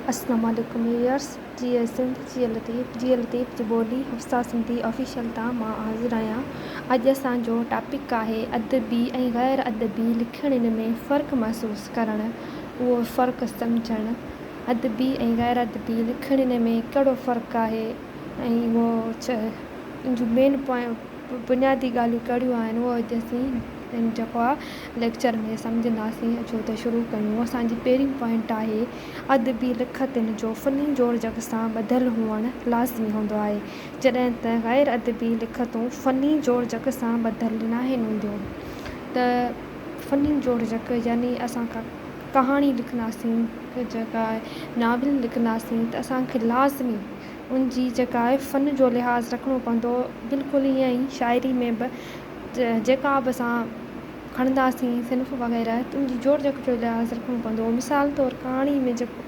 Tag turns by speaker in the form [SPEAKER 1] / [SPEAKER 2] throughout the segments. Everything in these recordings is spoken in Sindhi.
[SPEAKER 1] اسلام عليڪم ويورس جيئي سنڌ جيئي لطيف جيئي لطيف جي ٻولي حفصه سنڌي آفيشل تان مان حاضر آهيان اڄ اسان جو ٽاپڪ آهي ادبي ۽ غير ادبي لکڻين ۾ فرق محسوس ڪرڻ اهو فرق سمجهڻ ادبي ۽ غير ادبي لکڻين ۾ ڪهڙو فرق آهي ۽ اهو ان جون مين پوائنٽ بنيادي ڳالهيون ڪهڙيون آهن اهو اڄ اسين جيڪو آهي ليڪچر ۾ سمجهنداسين اچو ته شروع ڪيون اسان جي پهرين پوائنٽ آهي ادبي لکتن جو فني جوڙجڪ سان ٻڌل هئڻ لازمي هوندو آهي جڏهن ته غير ادبي لکتون فني جوڙجڪ سان ٻڌل ناهن هونديون ته فني جوڙجڪ يعني اسان ڪا ڪهاڻي لکنداسين جيڪا ناول لکنداسين ته اسان کي لازمي ان جي جيڪا آهي فن جو لحاظ رکڻو پوندو بلڪل ائين ئي شاعري ۾ به جيڪا به اسان کڻنداسين صنف وغيره ته ان جي جوڙجڪ جو لحاظ رکڻو پوندو مثال طور ڪهاڻي ۾ جيڪو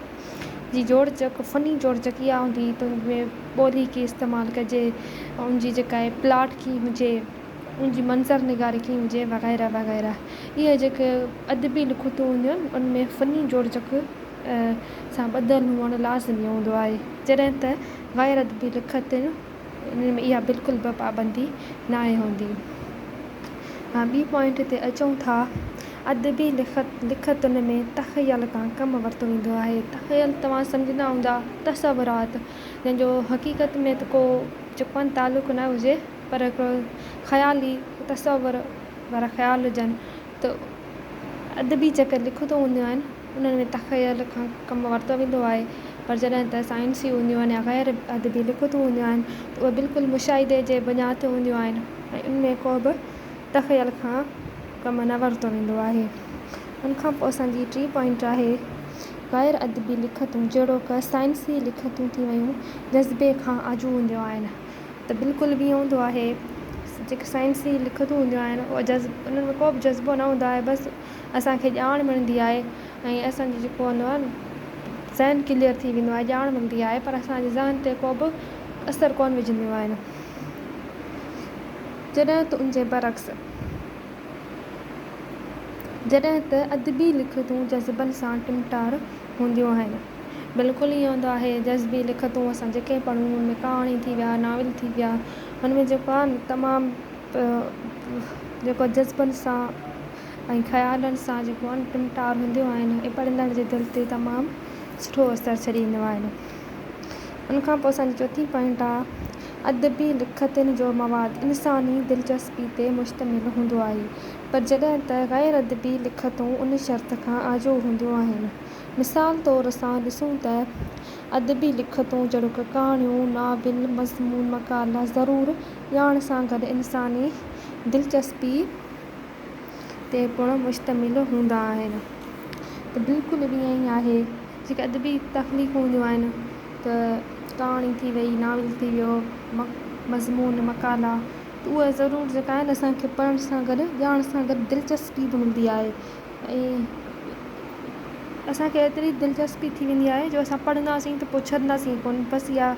[SPEAKER 1] جي جوڙجڪ فني جوڙجڪ اها هوندي ته ان ۾ ٻولي ڪيئن استعمال ڪجي ان جي جيڪا آهي پلاٽ ڪيئن هجي ان جي منظر نگاري ڪيئن هجي وغيره وغيره اهي جيڪي ادبي لکتون هونديون آهن ان ۾ فني جوڙجڪ سان ٻڌل هئڻ لازمي هوندو آهي، جڏهن ته غير ادبي لکتن ۾ اها بلڪل به پابندي ناهي هوندي. ٻي پوائنٽ تي اچون ٿا، ادبي لکتن ۾ تخيل کان ڪم ورتو ويندو آهي. تخيل توهان سمجهندا هوندا تصورات، جنهن جو حقيقت ۾ ته ڪو جيڪو آهي تعلق نه هجي پر هڪڙو خيالي تصور وارا خيال هجن ته ادبي جيڪي لکتون هونديون آهن انهن ۾ تخيل کان ڪم ورتو ويندو آهي پر جڏهن ته سائنسي هونديون آهن يا غير ادبي لکتون هونديون آهن ته اهي بلڪل مشاهدي جي بنياد تي هونديون آهن ۽ ان ۾ ڪو به تخيل کان ڪم نه ورتو ويندو آهي. ان کان پوء اسان جي ٽين پوائنٽ آهي غير ادبي لکتون جهڙوڪ سائنسي لکتون ٿي ويون جذبي کان آجو هونديون آهن ته بلڪل به ائين هوندو آهي جيڪي سائنسي لکتون هونديون آهن اهي جذب انهن ۾ ڪو به جذبو نه هوندو آهي بس اسان کي ڄاڻ ملندي آهي ۽ اسان جو جيڪو هوندو آهي ذهن ڪليئر ٿي ويندو آهي ڄاڻ ملندي آهي پر اسان جي ذهن تي ڪو به اثر ڪونه وجهنديون آهن جڏهن ته ان جي برعڪس جڏهن ته ادبي لکتون جذبن سان ٽمٽار هونديون آهن. بلڪل ائين هوندو آهي جذبي لکتون اسان جيڪي پڙهون ان ۾ ڪهاڻي ٿي ويا ناول ٿي ويا ان ۾ جيڪو آهي نه تمام جيڪو جذبن سان ۽ خيالن سان جيڪو آهي نه ٽمٽار هونديون آهن ۽ پڙهندڙ جي دل تي تمام سٺو اثر ڇڏينديون آهن. ان کان پوء اسان جي چوٿين پوائنٽ آهي ادبي لکتن جو مواد انساني دلچسپي تي مشتمل هوندو آهي پر جڏهن ته غير ادبي لکتون ان شرط کان آجو هونديون آهن. مثال طور اسان ڏسون ته ادبي لکتون جهڙوڪ ڪهاڻيون، ناول، مضمون، مقالا ضرور ڄاڻ سان گڏ انساني دلچسپي تي پڻ مشتمل هوندا آهن ته بلڪل به ائين ئي آهي جيڪي ادبي تخليقون هونديون آهن ته ڪهاڻي ٿي وئي، ناول ٿي ويو، مضمون، مقالا ته اهي ضرور جيڪا آهن اسان کي پڙهڻ سان گڏ ڄاڻ سان گڏ دلچسپي به هوندي آهي ۽ اسان کي ايتري دلچسپي ٿي ويندي آهي جو اسان پڙهنداسين ته پوء ڇڏنداسين ڪونه بس اها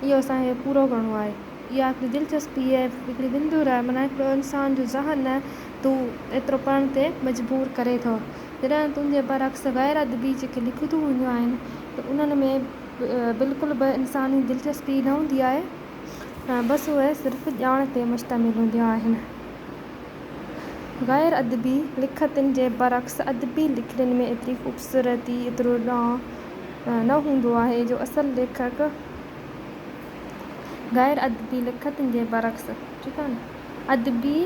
[SPEAKER 1] اهو اسان کي پورو ڪرڻو آهي اها هڪڙي دلچسپي آهي هڪڙي وندر آهي معنيٰ هڪڙو انسان جو ذهن آهي تو ايترو پڙهڻ تي مجبور ڪري ٿو جڏهن تنهنجي برعڪس غير ادبي جيڪي لکتون هونديون آهن ته انهن ۾ بلڪل به انساني دلچسپي نه هوندي آهي بس اهي صرف ڄاڻ تي مشتمل هونديون آهن. غير ادبي لکتن جي برعڪس ادبي لکڻين ۾ ايتري خوبصورتي، ايترو ڏانء نه هوندو آهي جو اصل ليکڪ غير ادبي لکتن جي برعڪس ٺيڪ آهي نه ادبي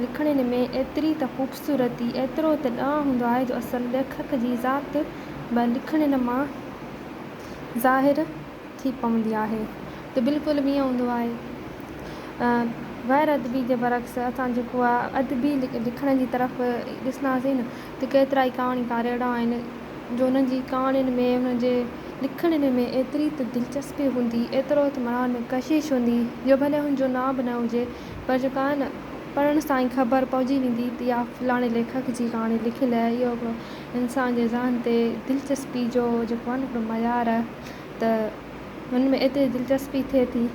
[SPEAKER 1] لکڻين ۾ ايتري ته خوبصورتي، ايترو ته ڏانء هوندو آهي جو اصل ليکڪ جي ذات به لکڻين مان ظاهر ٿي پوندي آهي ته بلڪل به ائين هوندو آهي غير ادبي جي برعڪس اسان جيڪو آهي ادبي لکڻ جي طرف ڏسنداسين نه ته ڪيترا ئي ڪهاڻيڪار اهڙا آهن جو انهن جي ڪهاڻين ۾ انهن جي لکڻين ۾ ايتري ته دلچسپي هوندي ايترو ته معنيٰ ان ۾ ڪشش هوندي جو ڀلي هن جو نانء به نه هجي پر جيڪا آهي نه پڙهڻ سان ئي خبر پئجي ويندي ته اها فلاڻي ليکڪ جي ڪهاڻي لکيل آهي اهو هڪڙو انسان جي ذهن تي دلچسپي جو جيڪو آهي نه هڪڙو معيار آهي ته هن ۾ ايتري دلچسپي ٿئي ٿي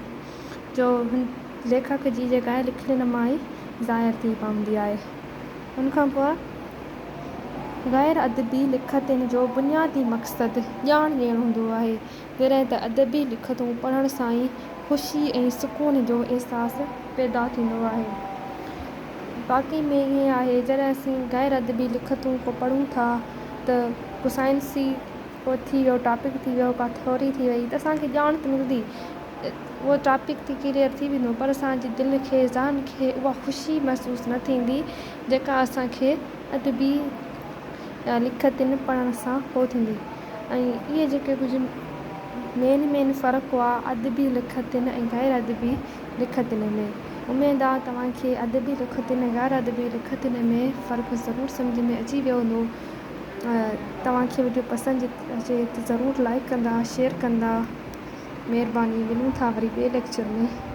[SPEAKER 1] جو هن ليکڪ جي جيڪا آهي لکڻين مان ئي ظاهر ٿي پوندي آهي. ان کان پوء غير ادبي لکتن جو بنيادي مقصد ڄاڻ ڏيڻ هوندو آهي، جڏهن ته ادبي لکتون پڙهڻ سان ئي خوشي ۽ سڪون جو احساس پيدا ٿيندو آهي. باقي ۾ ائين آهي جڏهن اسين غير ادبي لکتون ڪو پڙهون ٿا ته ڪو سائنسي ڪو ٿي ويو ٽاپڪ ٿي ويو ڪا ٿيوري ٿي وئي ته اسان کي ڄاڻ ته ملندي اهو ٽاپڪ ته ڪليئر ٿي ويندو پر اسان جي دل کي ذهن کي اها خوشي محسوس نه ٿيندي جيڪا اسان کي ادبي لکتن پڙهڻ سان پوء ٿيندي ۽ اهي جيڪي ڪجهه مين مين فرق هئا ادبي لکتن ۽ غير ادبي لکتن ۾ اميد آ توهان کي ادبي لکتن ۽ غير ادبي لکتن ۾ فرق ضرور سمجهه ۾ اچي ويو هوندو. توهان کي وڊيو پسند اچي ته ضرور لائيڪ ڪندا شيئر ڪندا. مهرباني ملون ٿا وري ٻئي ليڪچر ۾.